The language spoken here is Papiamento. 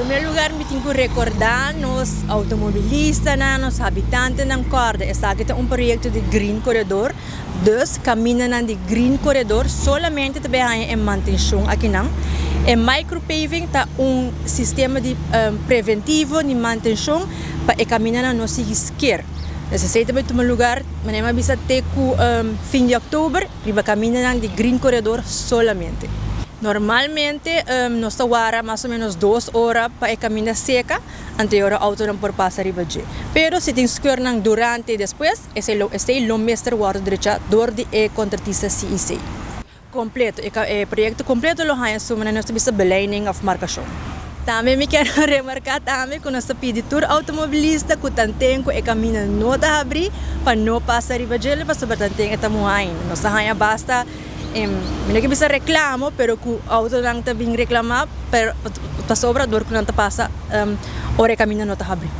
promé lugar mi tin ku rekordá nos outomobilistanan, nos habitantenan kòrda esaki ta un proyekto di Green Corredor, dus kamindanan di Green Corredor solamente ta bai haña e mantenshon akinan. E micropaving ta un sistema di preventivo di mantenshon pa e kamindanan no sigui sker. Dus esei ta bai tuma lugar, manera mi a bisa, te ku fin di òktober riba kamindanan di Green Corredor solamente. Normalmente nos ta wara mas o menos dos ora pa e kaminda seka, anto e ora outonan por pasa riba dje. Pero si tin skeurnan durante i despues, esei lo esei lo mester wòrdu drechá dor di e kontratista CEC. Kompleto, e e proyekto kompleto lo haña su manera nos ta bisa beleiding òf markashon. Tambe mi kier remarká tambe ku nos ta pidi tur outomobilista ku tanten ku e kaminda no ta habrí pa no pasa riba dje pasobra tanten e ta muhá ainda. Nos ta haña basta. Mi no ke bisa reklamo pero ku outonan ta bin reklamá pero pasobra dor ku nan ta pasa ora e kaminda no ta habrí.